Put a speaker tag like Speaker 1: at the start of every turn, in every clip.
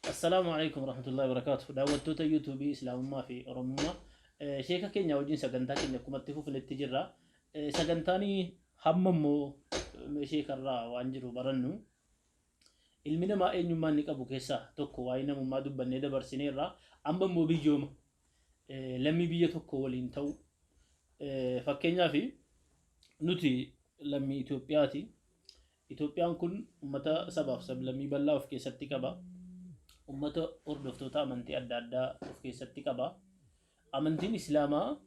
Speaker 1: Assalaamu alaikum warahmatullahi wabarakaatu. Daawwattoota YouTubeii Islaamummaa fi Oromummaa, sheeka keenya wajjin sagantaa keenya akkumatti fufnetti jirra. Sagantaan hamma immoo sheekarraa waan jiru barannu, ilmi namaa eenyummaa inni qabu keessaa tokko waa'ee namummaa dubbannee dabarsineerra. Amma immoo biyyooma lammii biyya tokko waliin ta'u, fakkeenyaaf nuti lammii Itoophiyaati. Itoophiyaan kun uummata sabaaf sablammii bal'aa of keessatti qaba. Uummata hordoftoota amantii adda addaa of keessatti qaba. Amantiin Islaamaa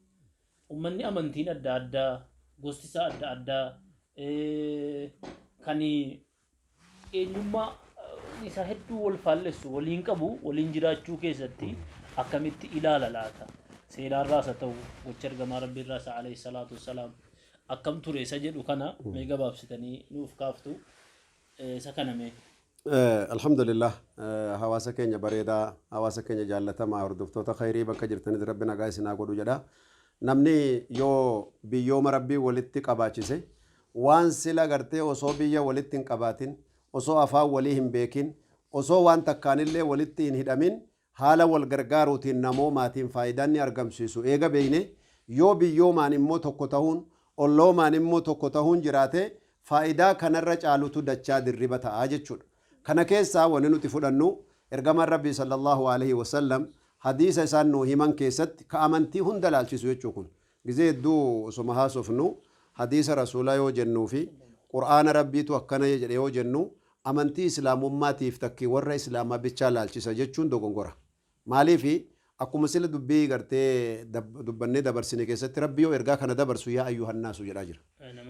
Speaker 1: uummanni amantiin adda addaa, gosti isaa adda addaa, kan eenyummaa isaa hedduu wal faallessu waliin qabu waliin jiraachuu keessatti akkamitti ilaala laata? Seenaarraas haa ta'u, gocha ergamaa Rabbiirraas alayhi salaatu wassalaam akkam ture isa jedhu kana mee gabaabsitanii nuuf kaaftu, isa kana mee.
Speaker 2: Alhamdulillah, hawaasa keenya bareedaa, hawaasa keenya jaallatamaa, hordoftoota khayrii, bakka jirtanitti Rabbi nagaa isin haa godhu jedha. Namni yoo biyyooma Rabbii walitti qabaachise, waan sila gartee osoo biyya walitti hin qabaatin, osoo afaan walii hin beekin, osoo waan takkaanillee walitti hin hidhamin, haala wal gargaaruutiin namoomaatiin faayidaa inni argamsiisu eega beeyne, yoo biyyoomaan immoo tokko tahuun, olloomaan immoo tokko tahuun jiraate, faayidaa kanarra caalutu dachaa dirriba ta'a jechuudha. Kana keessaa wanni nuti fudhannu, ergamaan Rabbii sallallaahu aleyhi wasallam hadiisa isaan nuu himan keessatti, ka amantii hunda laalchisu jechuu. Kun gizee hedduu osoma haasofnu, hadiisa Rasuulaa yoo jennuu fi Qur'aana Rabbiitu akkana jedhe yoo jennu, amantii Islaamummaatiif takkii warra Islaamaa bichaa laalchisa jechuun dogongora. Maaliifi? Akkuma sila dubbii gartee dubbannee dabarsine keessatti, Rabbi yoo ergaa kana dabarsu "yaa ayyuhannaasu" jedhaa jira.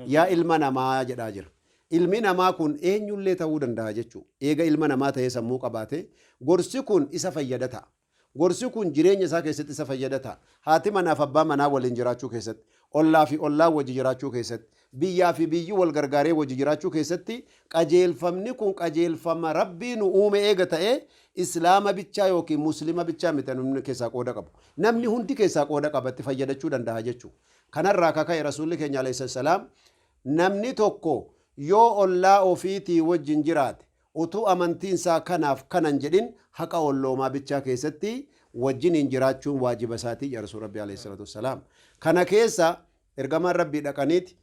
Speaker 2: Yaa ilma namaa jedhaa jira. Ilmi namaa kun eenyullee ta'uu danda'a jechuu. Eega ilma namaa ta'ee sammuu qabaate, gorsi kun isa fayyada ta'a. Gorsi kun jireenya isaa keessatti isa fayyada ta'a. Haati manaaf abbaa manaa waliin jiraachuu keessatti, ollaa fi ollaan wajji jiraachuu keessatti, biyyaa fi biyyi wal gargaaree wajji jiraachuu keessatti qajeelfamni kun qajeelfama Rabbii nu uume eega ta'ee, Islaama bichaa yookiin Muslima bichaa miti namni keessaa qooda qabu. Namni hundi keessaa qooda qaba, itti fayyadachuu danda'a jechuudha. Kanarraa kaka'e Rasuulli keenya alayhi salaam, namni tokko yoo ollaa ofiitii wajjin jiraate, utuu amantiin isaa kanaaf kanan jedhin, haqa olloomaa bichaa keessatti wajjiniin jiraachuun waajiba isaatii jedha Rasuul Rabbii alayhi salaatu wassalaam. Kana keessa ergamaan Rabbii dhaqaniiti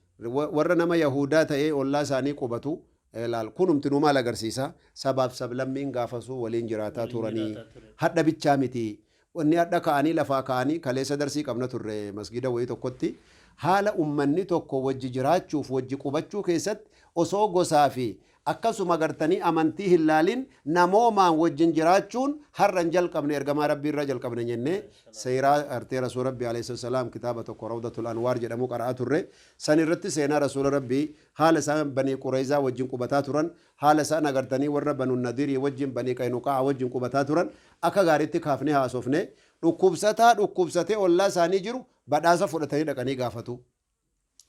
Speaker 2: warra nama Yahudaa ta'ee ollaa isaanii qubatu laal. Kunumtinuu maal agarsiisa? Sabaaf sablammiin gaafasuu waliin jiraataa turanii. Hadha bichaa miti. Wanni hadha ka'anii lafaa ka'anii, kaleessa darsii qabna turre masgida wayii tokkotti, haala ummanni tokko wajji jiraachuuf wajji qubachuu keessatti osoo gosaa fi akkasuma gartanii amantii hin laalin namoomaan wajjin jiraachuun har'a hin jalqabne, ergamaa Rabbii irraa jalqabne jennee seeraa gartee Rasuula Rabbii alayhi salaam kitaaba tokko Rawdatul Anwaar jedhamu qara'aa turre. San irratti seenaa Rasuula Rabbii, haala isaan Banii Qurayzaa wajjin qubataa turan, haala isaan agartanii warra Banu Nadirii wajjin, Banii Qaynuqaa'a wajjin qubataa turan akka gaariitti kaafnee haasofne. Dhukkubsataa dhukkubsatee ollaa isaanii jiru badhaasa fudhatanii dhaqanii gaafatu.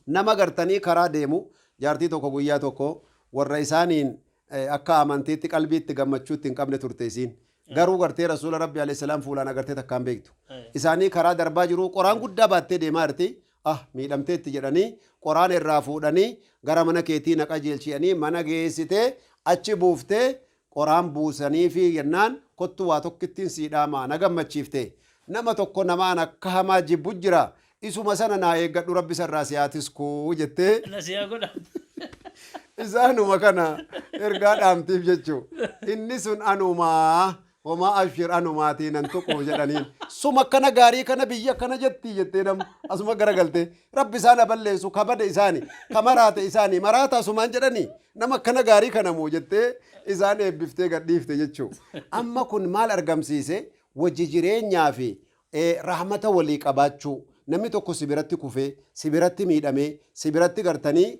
Speaker 2: Nama gartanii karaa deemu, jaartii tokko guyyaa tokko warra isaaniin akka amantiitti qalbiitti gammachuutti hin qabne turte isiin. Garuu gartee Rasuula Rabbi alayhi salaam fuulaan agartee takkaan beektu. Isaanii karaa darbaa jiru, qoraan guddaa baattee deemaa jirti. Ah, miidhamteetti jedhanii qoraan irraa fuudhanii gara mana keetii na qajeelchiyanii mana geessitee achi buuftee qoraan buusanii fi jennaan, "Kottu, waa tokkittiin sii dhaamaa, na gammachiifte. Nama tokko namaan akka hamaa jibbu jira. Isuma sana naa eeggadhu, Rabbi sarraa si haa tiskuu," jettee.
Speaker 1: Nasiyaa godha.
Speaker 2: Isaanuma kana ergaa dhaamtiif jechuu. Inni sun anumaa, homaa abshir, anumaatii nan tuqu jedhaniin. Suma akkana gaarii kana biyya akkana jetti jettee nam asuma garagaltee, "Rabbi isaan balleessu, ka bade isaani, ka maraate isaani, maraata asumaan jedhanii, nama akkana gaarii kana moo," jettee isaan eebbiftee gadhiifte jechuu. Amma kun maal argamsiise? Wajji jireenyaa fi rahmata walii qabaachuu. Namni tokko si biratti kufee, si biratti miidhamee, si biratti gartanii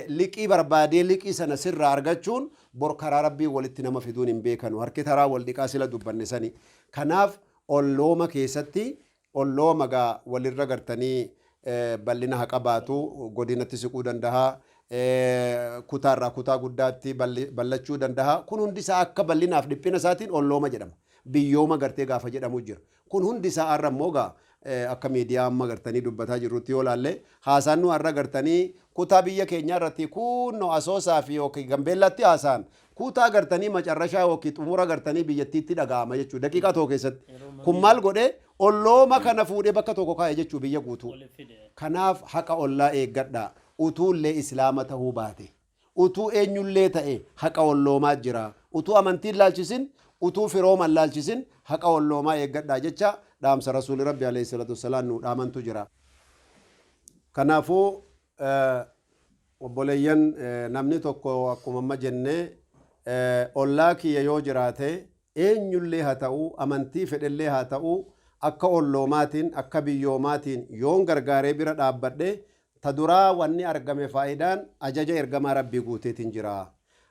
Speaker 2: liqii barbaadee liqii sana sirraa argachuun, bor karaa Rabbii walitti nama fiduun hin beekanu. Harki taraa wal dhiqaa sila dubbanne sani. Kanaaf ollooma keessatti, ollooma gaa walirra gartanii bal'ina haa qabaatu, godinatti siquu danda'a, kutaarraa kutaa guddaatti ballachuu danda'a. Kun hundi isaa akka bal'inaaf dhiphina isaatiin ollooma jedhama. Biyyooma gartee gaafa jedhamu jira. Kun hundi isaa har'a immoo gaa akka miidiyaa amma gartanii dubbataa jirrutti yoo laalle, haasaan nu har'a gartanii kutaa biyya keenyaa irratti kunno Asoosaa fi yookiin Gambeellaatti haasaan Kutaa gartanii macarrashaa yookiin xumura gartanii biyyattiitti dhaga'ama jechuudha. Daqiiqaa tokko keessatti. Kun maal godhe? Ollooma kana fuudhee bakka tokko kaa'e jechuu biyya guutuu. Kanaaf haqa ollaa eeggadhaa. Utuullee Islaama tahuu baate. Utuu eenyullee ta'e haqa olloomaa jira. Utuu amantiin laalchisin, utuu firooman laalchisin haqa olloomaa eeggadhaa jecha dhaamsa Rasuuli Rabbi alayhi salaatu wassalaam nuu dhaamantu jira. Kanaafuu obboleeyyan, namni tokko akkuma amma jenne ollaa kiyya yoo jiraate, eenyullee haa ta'u, amantii fedhellee haa ta'u, akka olloomaatiin, akka biyyoomaatiin yoon gargaaree bira dhaabbadhe, ta duraa wanni argame faayidaan ajaja ergamaa Rabbii guuteetiin jira.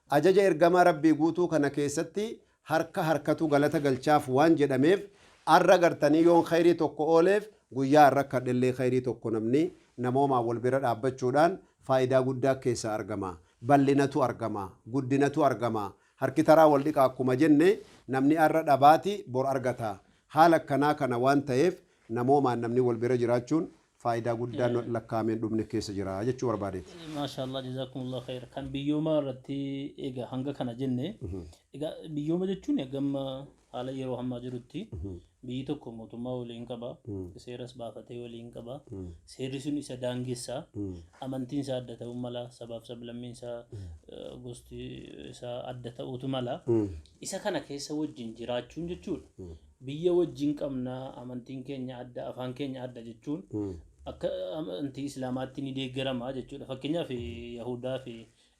Speaker 2: Ajaja ergamaa Rabbii guutuu kana keessatti harka harkatu galata galchaaf waan jedhameef, arra gartanii yoon khayrii tokko ooleef, guyyaa an rakkadhellee khayrii tokko namni namoomaan wal bira dhaabbachuudhaan faayidaa guddaa keessaa argama. Bal'inatu argama. Guddinatu argama. Harki taraa wal dhiqa akkuma jenne, namni arra dhabaati bor argata. Haala akkanaa kana waan ta'eef namoomaan namni wal bira jiraachuun faayidaa guddaa lakkaa'amee hin dhumne keessa jira jechuu barbaadeeti.
Speaker 1: Maashaallah, jazakumullah khair. Kan biyyooma irratti egaa hanga kana jenne, egaa biyyooma jechuun gamma haala yeroo ammaa jirutti biyyi tokko mootummaa waliin qaba, seeras baafatee waliin qaba, seerri sun isa daangessa, amantiin isaa adda ta'uu mala, sabaaf sablammiin isaa, gosti isaa adda ta'uutu mala. Isa kana keessa wajjin jiraachuun jechuudha. Biyya wajjin qabna, amantiin keenya adda, afaan keenya adda jechuun akka amantii Islaamaatti ni deeggarama jechuudha. Fakkeenyaaf Yahudaa fi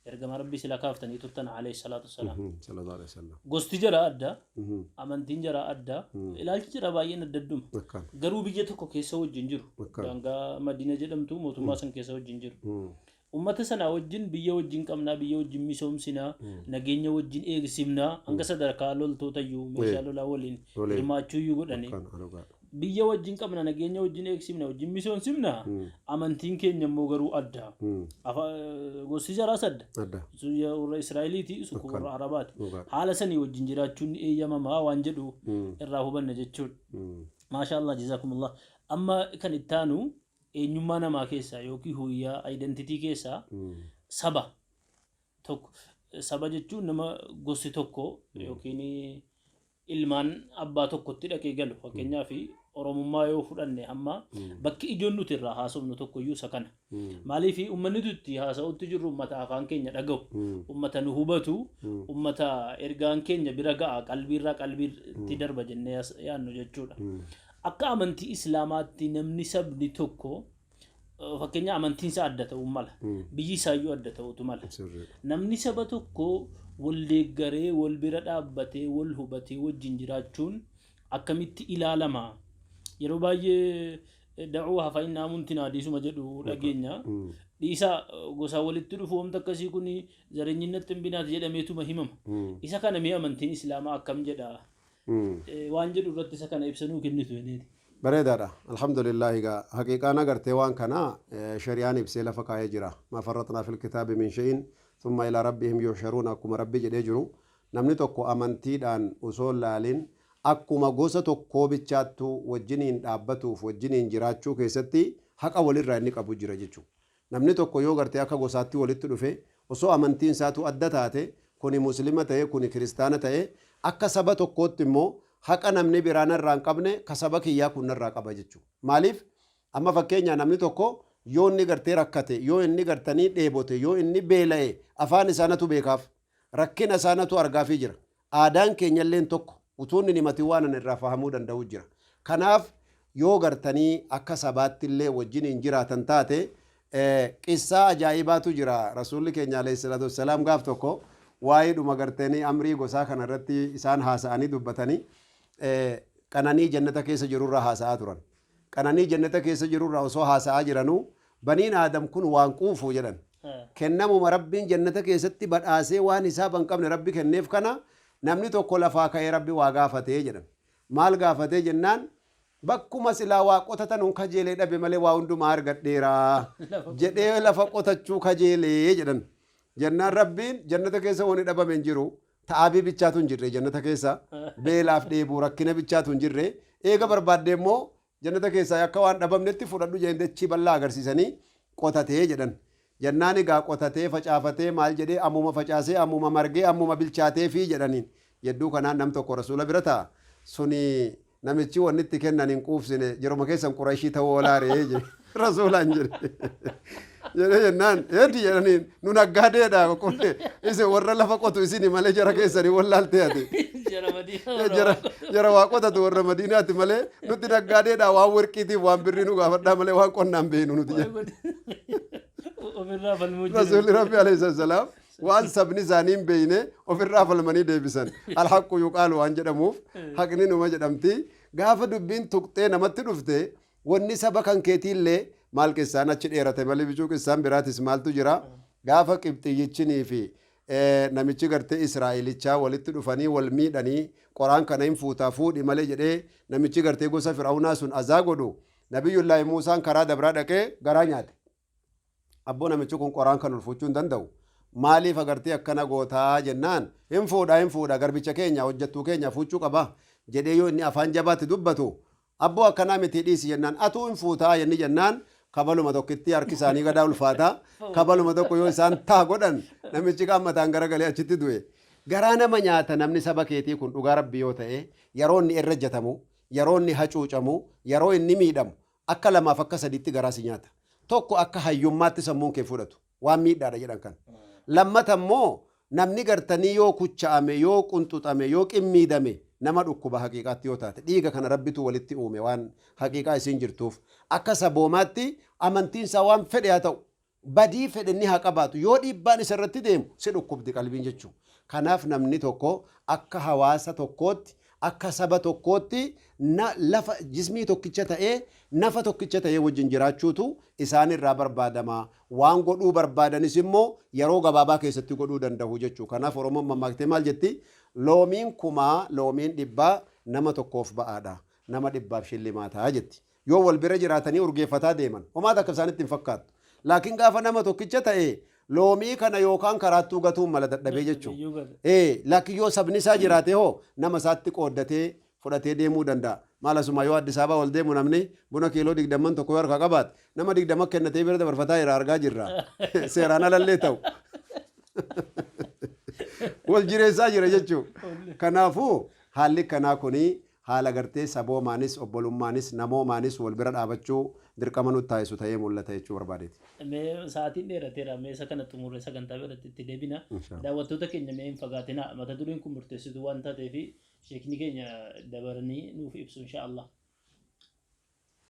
Speaker 1: ergamaa Rabbii sila kaaftanii turtan, alayhi salaatu wassalaam.
Speaker 2: Sallallahu alaihi wasallam.
Speaker 1: Gosti jara adda, amantiin jara adda, ilaalchi jara baay'een adda adduma. Garuu biyya tokko keessa wajjin jiru. Daangaa Madiina jedhamtu mootummaa san keessa wajjin jiru. Ummata sana wajjin biyya wajjin qabnaa, biyya wajjin misoomsinaa, nageenya wajjin eegsifnaa, hanga sadarkaa loltootayyuu meeshaa lolaa waliin hirmaachuuyyuu godhanii. Biyya wajjin qabna, nageenya wajjin eegsifna, wajjin misoomsifna, amantiin keenya immoo garuu adda. Gosti jaraas adda. Sun warra Israa'eliiti, sun warra Arabaati. Haala sanii wajjin jiraachuun ni eeyyamamaa waan jedhu irraa hubanna jechuudha. Maasha Allah, jazakumullah. Amma kan itti aanu eenyummaa namaa keessaa yookiin huyyaa identity keessaa saba tokko. Saba jechuun nama gosti tokko yookiin ilmaan abbaa tokkotti dhaqee galu. Fakkeenyaaf Oromummaa yoo fudhanne, amma bakki ijoon nuti irraa haasofnu tokko iyyuu isa kana. Maaliif? Uummanni nuti haasa'utti jirru uummata afaan keenya dhaga'u, uummata nu hubatu, uummata ergaan keenya bira ga'a, qalbiirraa qalbiitti darba jennee yaadnu jechuudha. Akka amantii Islaamaatti namni sabni tokko, fakkeenya amantiin isaa adda ta'uu mala. Biyyi isaayyuu adda ta'utu mala. Namni saba tokko wal deeggaree, wal bira dhaabbatee, wal hubatee wajjin jiraachuun akkamitti ilaalama? Yeroo baay'ee da'uu hafa inni amuntiin hadiisuma jedhu dhageenya. Dhiisaa gosa walitti dhufu wanta akkasii kun zareenyinnatti hin binaati jedhameetuma himama. Isa kana mee amantiin Islaamaa akkam jedha? Waan jedhu irratti isa kana ibsanuu kennitu jedheeti.
Speaker 2: Bareedaadha. Alhamdulillah, egaa haqiiqaan agartee waan kana shari'aan ibsee lafa kaa'ee jira. ما فرطنا في الكتاب من شيء ثم إلى ربهم يحشرون akkuma Rabbi jedhee jiru, namni tokko amantiidhaan osoo hin laalin akkuma gosa tokkoo bichaattu wajjiniin dhaabbatuuf wajjiniin jiraachuu keessatti haqa walirraa inni qabu jira jechuudha. Namni tokko yoo gartee akka gosaatti walitti dhufe, osoo amantiin isaatu adda taate, kuni Muslima ta'e, kuni Kiristaana ta'e, akka saba tokkootti immoo haqa namni biraa narraa hin qabne ka saba kiyyaa kun narraa qaba jechuudha. Maaliif? Amma fakkeenyaa namni tokko yoo inni gartee rakkate, yoo inni gartanii dheebote, yoo inni beela'e, afaan isaanatu beekaaf. Rakkina isaanatu argaafii jira. Aadaan keenyalleen tokko utuu inni himatin waan ani irraa fahamuu danda'u jira. Kanaaf yoo gartanii akka sabaatti illee wajjiniin jiraatan taate, qissaa ajaa'ibaatu jira. Rasuulli keenya alayhi salaatu wassalaam gaaf tokko waa'ee dhuma gartanii amrii gosaa kana irratti isaan haasa'anii dubbatanii qananii jannata keessa jirurraa haasa'aa turan. Qananii jannata keessa jirurraa osoo haasa'aa jiranuu, baniin Aadam kun waan quufu jedhan. Kennamuma Rabbiin jannata keessatti badhaasee waan hisaaba hin qabne Rabbi kenneef kana namni tokko lafaa ka'ee Rabbi waa gaafatee jedhan. Maal gaafatee jennaan, bakkuma silaa waa qotatan hun kajeelee dhabe malee waa hundumaa argadheera jedhee lafa qotachuu kajeelee jedhan. Jennaan Rabbiin jannata keessa wani dhabame hin jiru. Ta'aabii bichaatu hin jirre jannata keessa. Beelaaf dheebuu rakkina bichaatu hin jirre. Eega barbaadde immoo jannata keessaa akka waan dhabamnetti fudhadhu jedhanii dachii bal'aa agarsiisanii qotatee jedhan. Jennaan egaa qotatee facaafatee maal jedhee ammuma facaasee ammuma margee ammuma bilchaatee fi jedhaniin. Yedduu kanaan nam tokko Rasuula bira taa'a. Suni namichi wanni itti kennan hin quufsine yeruma keessan Qurayshii ta'uu oolaaree jedhe. Rasuulaan jedhe. Jedhee jennaan eeti jedhaniin nu naggaadeedha isin warra lafa qotu isini malee jara keessanii wallaaltee ati.
Speaker 1: Jara Madiinaa.
Speaker 2: Jara waa qotatu warra Madiinaati malee nuti naggaadeedha waan warqiitiif waan birrii nu gaafadhaa malee waan qonnaan beeknu nuti jedhe.
Speaker 1: Ofirraa falmuu jiru.
Speaker 2: Rasuulli Rabbi alayhi salaam waan sabni isaanii hin beekne ofirraa falmanii deebisan. Alhaqqu yuqaalu waan jedhamuuf haqni numa jedhamti. Gaafa dubbiin tuqxee namatti dhufte wanni saba kan keetiillee maal qissaan achi dheerate malee bicuu qissaan biraatis maaltu jira. Gaafa qibxiyyichinii fi namichi gartee Israa'elichaa walitti dhufanii wal miidhanii qoraan kana hin fuutaa fuudhi malee jedhee namichi gartee gosa Fir'aawnaa sun azaa godhu Nabiyyullaahi Muusaan karaa dabraa dhaqee garaa nyaate. Abboo namichi kun qoraan kan ol fuuchuu hin danda'u. Maaliif agartee akkana gootaa jennaan hin fuudha hin fuudha garbicha keenya hojjettuu keenya fuuchuu qaba jedhee yoo inni afaan jabaatti dubbatu abboo akkanaa miti dhiisi jennaan atuu hin fuutaa jenni jennaan kabaluma tokkitti harki isaanii gadaa ulfaata kabaluma tokko yoo isaan taa godhan namichi kaan mataan garagalee achitti du'e. Garaa nama nyaata namni saba keetii kun dhugaa rabbi yoo ta'e yeroo inni irra jatamu yeroo inni hacuucamu yeroo inni miidhamu akka lamaaf akka sadiitti garaa si nyaata. Tokko akka hayyummaatti sammuun kee fudhatu waan miidhaadha jedhan kan. Lammata immoo namni gartanii yoo kucha'ame yoo qunxuxame yoo qimmiidame nama dhukkuba haqiiqaatti yoo taate dhiiga kana rabbitu walitti uume waan haqiiqaa isiin jirtuuf akka saboomaatti amantiin isaa waan fedhe haa ta'u badii fedhe inni haa qabaatu yoo dhiibbaan isa irratti deemu si dhukkubdi qalbiin jechuu. Kanaaf namni tokko akka hawaasa tokkootti akka saba tokkootti lafa jismii tokkicha ta'ee nafa tokkicha ta'ee wajjin jiraachuutu isaan irraa barbaadama. Waan godhuu barbaadanis immoo yeroo gabaabaa keessatti godhuu danda'u jechuu. Kanaaf Oromoon mammaaktee maal jetti? Loomiin kumaa loomiin dhibbaa nama tokkoof ba'aadha. Nama dhibbaaf shillimaataa jetti. Yoo wal bira jiraatanii urgeeffataa deeman homaa takka isaanitti hin fakkaattu. Laakiin gaafa nama tokkicha ta'e loomii kana yookaan karaattuu gatuun mala dadhabee jechuudha. Laakiin yoo sabni isaa jiraate hoo nama isaatti qooddatee fudhatee deemuu danda'a. Maal asuma yoo Addis Ababaa ol deemu namni buna kiiloo 20 tokko yoo harkaa qabaate nama 20 kennatee bira dabarfataa jira argaa jirra. Seeraan alallee ta'u. Wal jireessaa jira jechuudha. Kanaafuu haalli kanaa kuni haala gartee saboomaanis obbolummaanis namoomaanis wal bira dhaabachuu dirqama nutti taasisu ta'ee mul'ata jechuu barbaadeeti.
Speaker 1: Mee sa'aatiin dheerateera mee isa kana xumurree sagantaa biratti itti deebina. Daawwattoota keenya mee hin fagaatina mata dureen kun murteessituu waan taateef sheekni keenya dabaranii nuuf ibsu insha Allah.